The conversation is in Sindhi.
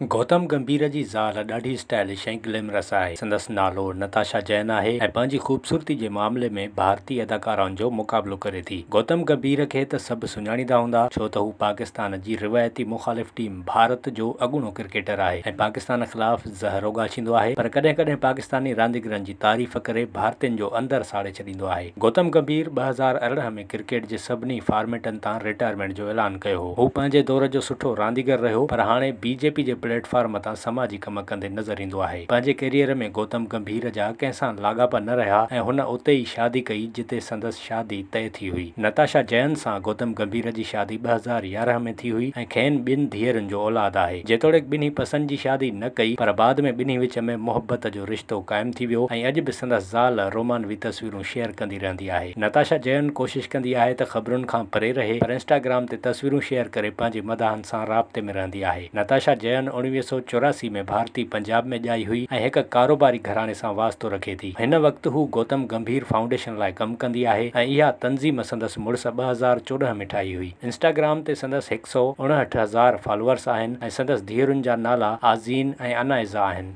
گوتم گمڀير جي زال ڏاڍي اسٽائلش ۽ گليمرس آهي. سندس نالو نتاشا جين آهي ۽ پنهنجي خوبصورتي جي معاملي ۾ ڀارتي اداڪارائن جو مقابلو ڪري ٿي. گوتم گمڀير کي ته سڀ سڃاڻيندا هوندا ڇو ته هو پاڪستان جي روايتي مخالف ٽيم ڀارت جو اڳوڻو ڪرڪيٽر آهي ۽ پاڪستان خلاف زهر اوڳاڇيندو آهي پر ڪڏهن ڪڏهن پاڪستاني رانديگرن جي تعريف ڪري ڀارتين جو اندر ساڙي ڇڏيندو آهي. گوتم گمڀير 2018 ۾ ڪرڪيٽ جي سڀني فارميٽن تان رٽائرمينٽ جو اعلان ڪيو هو. هو پنهنجي دور جو سٺو رانديگر رهيو پر هاڻي بي جي پي جي پليٽ فارم تان سماجي ڪم ڪندي نظر ايندو آهي. پنهنجي ڪيريئر ۾ گوتم گمڀير جا ڪنهن سان لاڳاپا نه رهيا ۽ هن اتي ئي شادي ڪئي جتي سندس شادي طئي ٿي هئي. نتاشا جين سان گوتم گمڀير جي شادي 2011 ۾ ٿي هئي ۽ کين ٻن ڌيئرن جو اولاد آهي. جيتوڻيڪ ٻنهي پسند جي شادي نه ڪئي پر بعد ۾ ٻنهي وچ ۾ محبت جو رشتو قائم ٿي ويو ۽ اڄ به سندس زال رومانوي تصويرون شيئر ڪندي رهندي آهي. نتاشا جين ڪوشش ڪندي آهي ته خبرن کان پري رهي پر انسٽاگرام تي تصويرون شيئر ڪري پنهنجي مداحن سان رابطي ۾ رهندي آهي. نتاشا جين 1984 ۾ ڀارتي پنجاب ۾ ڄائي هئي ۽ هڪ ڪاروباري گهراڻي سان واسطو رکي ٿي. هن وقت هو گوتم گمڀير فائونڊيشن لاء ڪم ڪندي آهي ۽ اها تنظيم سندس مڙس 2014 ۾ ٺاهي هئي. انسٽاگرام تي سندس هڪ سئو اڻهٺ هزار فالوورس آهن ۽ سندس ڌيئرن جا نالا آزين ۽ انائزا آهن.